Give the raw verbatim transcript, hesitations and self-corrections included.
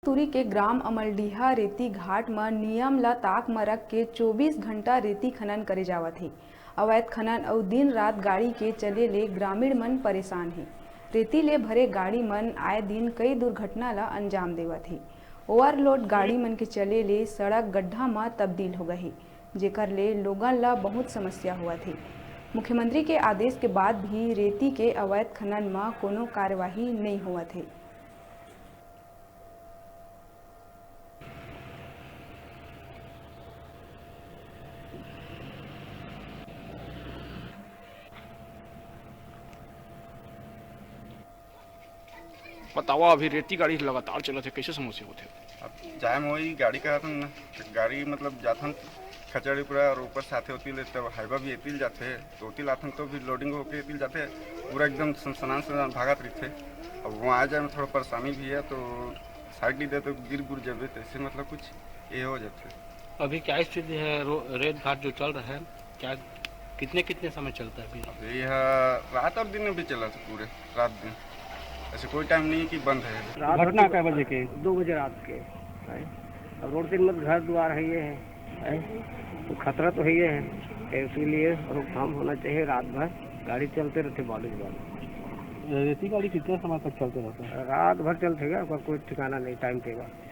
तुरी के ग्राम अमलडीहा रेती घाट म नियम ल ताक म रख के चौबीस घंटा रेती खनन करे जावत हे। अवैध खनन अउ दिन रात गाड़ी के चले ले ग्रामीण मन परेशान हे। रेती ले भरे गाड़ी मन आए दिन कई दुर्घटना ल अंजाम देवत हे। ओवरलोड गाड़ी मन के चले ले सड़क गड्ढा म तब्दील हो गए हे, जेकर ले लोगन ल बहुत समस्या होवत हे। मुख्यमंत्री के आदेश के बाद भी रेती के अवैध खनन म कोनो कार्यवाही नइ होवत हे। बतावा, अभी रेती गाड़ी लगातार चलत हे, कैसे समस्या होथे? अब जाए में वही गाड़ी का हतन ना, तो गाड़ी मतलब जाथन खचड़ीपुरा और ऊपर साथे होती ले, तब हाईवा भी एतिल जाथे, तो ओतिल आथन तो भी लोडिंग होके एतिल जाथे, पूरा एकदम सनसनान सनसनान भागत रहिथे। अब वहाँ आ जाए में थोड़ा परेशानी भी है, तो साइड नहीं दे तो गिर गुर जाबे, तो ऐसे मतलब कुछ ये हो जाथे। अभी क्या स्थिति है? रो-, रेत घाट जो चल रहा है, क्या, कितने, कितने समय चलता है अभी? अभी यह रात और दिन में भी चला था, पूरे रात दिन, ऐसे कोई टाइम नहीं है कि बंद है। रात घटना होती कै बजे के? दो बजे रात के, है। अब रोड तीन मत घर दुआर है ये है, है। तो खतरा तो है ये है, तो इसीलिए रोकथाम होना चाहिए। रात भर गाड़ी चलते रहते, बालू बालू। रेती गाड़ी कितने समय तक चलते रहते हैं? रात भर चलते हैं, ओकर कोई ठिकाना नहीं, टाइम के बाद।